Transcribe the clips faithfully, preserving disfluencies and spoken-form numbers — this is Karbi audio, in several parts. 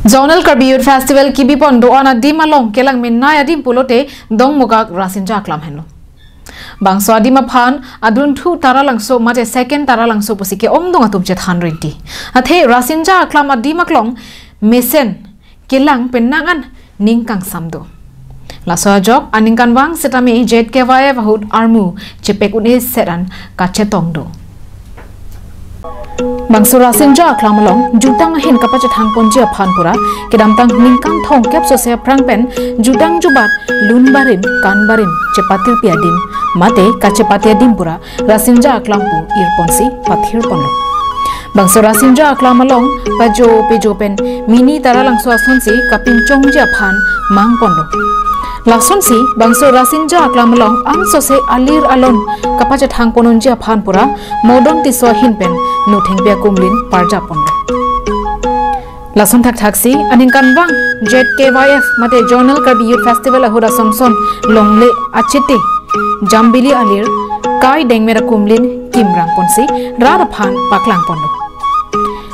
Zonal Karbi Youth Festival kibipon do-an adim along kelang menei adim pulote Dongmukak Rasinja Aklam henlo. Bangso adim aphan adunthu Taralangso mate second Taralangso pusi ke-ongdung atum chethan rinti. Athe Rasinja Aklam adim aklong mesen kelang penang an ning kangsam do. Laso ajok aningkanvang setame Z K Y F ahut armu chepek un-e set an kachetong do. Bangso Rasinja Aklam along jutang ahin kapachethang ponji aphan pura kedamtang ningkan thomkep sose aphrang pen jutang jubat lun barim kan barim chepatirpi adim mate kachepate adim pura Rasinja Aklam pu irponsi pathir ponlo. Bangso Rasinja Aklam along pajo pejo pen mini Taralangso asonsi kapinchongji aphan mang ponlo. Lasonsi bangso Rasinja Aklam along ansose alir alon kapachethang pon unji aphan pura Modon Tisso ahin pen Nothengpi akumlin parjap ponlo. Lason thakthaksi aningkanvang Z K Y F mate Zonal Karbi Youth Festival ahut asonson longle achiti Jambili alir kai dengmet akumlin kimrang ponsi rat aphan paklang ponlo.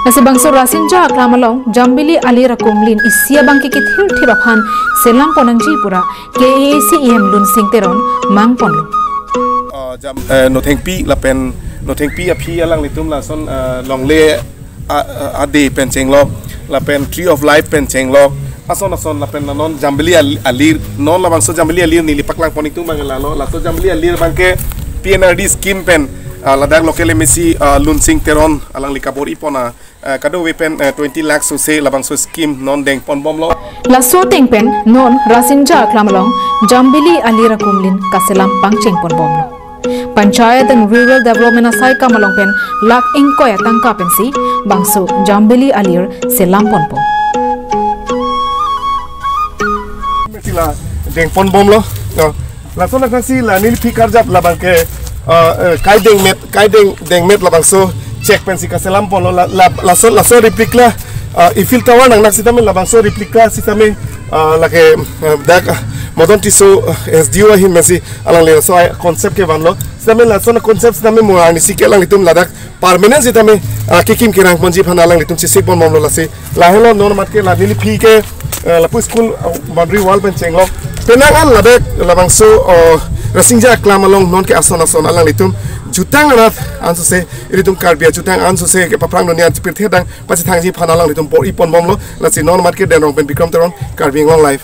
Lasi bangso Rasinja Aklam along Jambili alir akumlin isi abangke kethirthip aphan selam pon nangji pura K A A C E M Lunsing Teron mang ponlo. Uh, jam, uh, Nothengpi lapen Nothengpi aphi alanglitum lason uh, longle a- a- ade pen chenglok lapen Tree of Life pen chenglok ason ason lapen non Jambili al- alir non labangso Jambili alir neli paklang pon itum bang lalo laso Jambili alir bangke P N R D scheme pen uh, ladak local M A C uh, Lunsing Teron alangli kabor-i pon a uh, kadokave pen uh, twenty lakh sose labangso scheme non deng pon bomlo. Laso ateng pen non Rasinja Aklam along Jambili alir akumlin kaselam pangcheng pon bomlo. Panchayat and Rural Development asai kam along pen lakh ingkoi atangka pensi bangso Jambili alir selam ponpo. Sila deng pon bomlo. No. Lason aksi la neli phi karjap labangke uh, uh, kai dengmet kai deng dengmet labangso check pensi kaselam ponlo la, la, laso laso replica uh, Eiffel Tower nangnak sitame labangso replica sitame uh, lake uh, dak uh, Modon Tisso uh, S D O ahin pensi alangli laso ai concept kevanlo sitame laso na concept sitame mo arnisi ke alanglitum ladak permanent sitame uh, kekim kerang ponji aphan alanglitum chesik pon bomlo lasi lahelo non mat ke la neli phi ke uh, lapu school uh, boundary wall pen chenglok penang an ladak labangso uh, Rasinja Aklam along non ke ason ason alanglitum jutang arat ansose ilitum Karbi ajutang ansose ke paprang dunia pirthe dang pachethangji aphan alanglitum bor-i pon bomlo lasi non mat ke Denrong pen Bikram Teron Karbi Anglong Live.